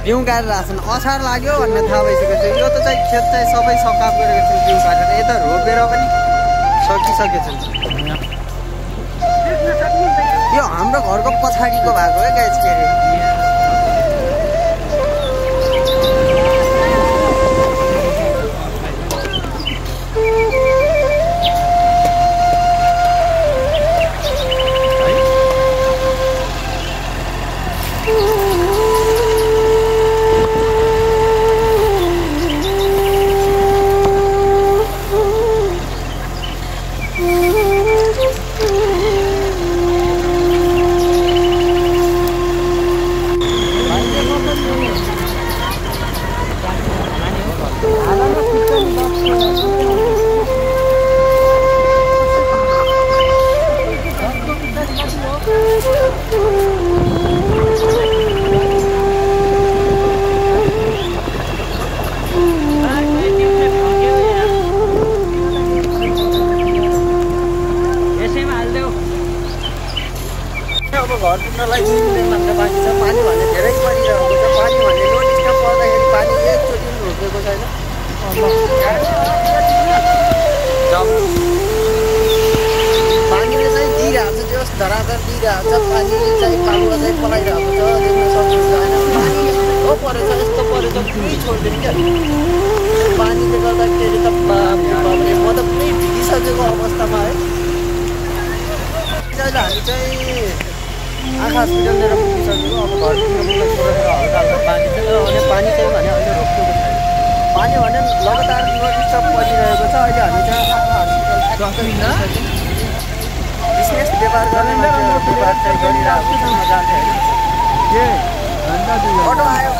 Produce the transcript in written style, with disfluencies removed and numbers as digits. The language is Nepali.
बिउ गाडेर आछन् असार लाग्यो भन्ने थाहा भइसकेको छ यो त चाहिँ खेत चाहिँ सबै सकाप गरेको छ बिउ काटेर यता रोपेर पनि सकिसकेछन् यो हाम्रो घरको पछाडिको भएको हो गाइस के अरे घर पुग्नलाई 2 मिनेट मात्र बाँकी छ पानी भन्ने धेरै परिरहेको छ पानी भन्ने नोटिसमा पर्दाखेरि पानी एकचोटि पनि रोकेको छैन पानीले चाहिँ दिइरहेको छ जस धराधर दिइरहेको छ पानी चाहिँ पालुवा चाहिँ पलाइरहेको छ देख्न सक्नुहुन्छ होइन पानी यस्तो परेछ केही छोड्दैन क्या पानीले गर्दाखेरि त बाबरे म त पुरै भिजिसकेको अवस्थामा है अहिले हामी चाहिँ आँखा हस्पिटल लिएर पुगिसकेको अब घर पुग्न छोडेर हल्का हल्का बाँकी छ अनि पानी चाहिँ भने अहिले रोक्नु छैन पानी भने लगातार नोटिस परिरहेको छ अहिले हामी चाहिँ आँखा हस्पिटल बिजनेस व्यापार गर्ने मान्छे व्यापार चाहिँ गरिरहेको छ मजाले होइन अटो आयो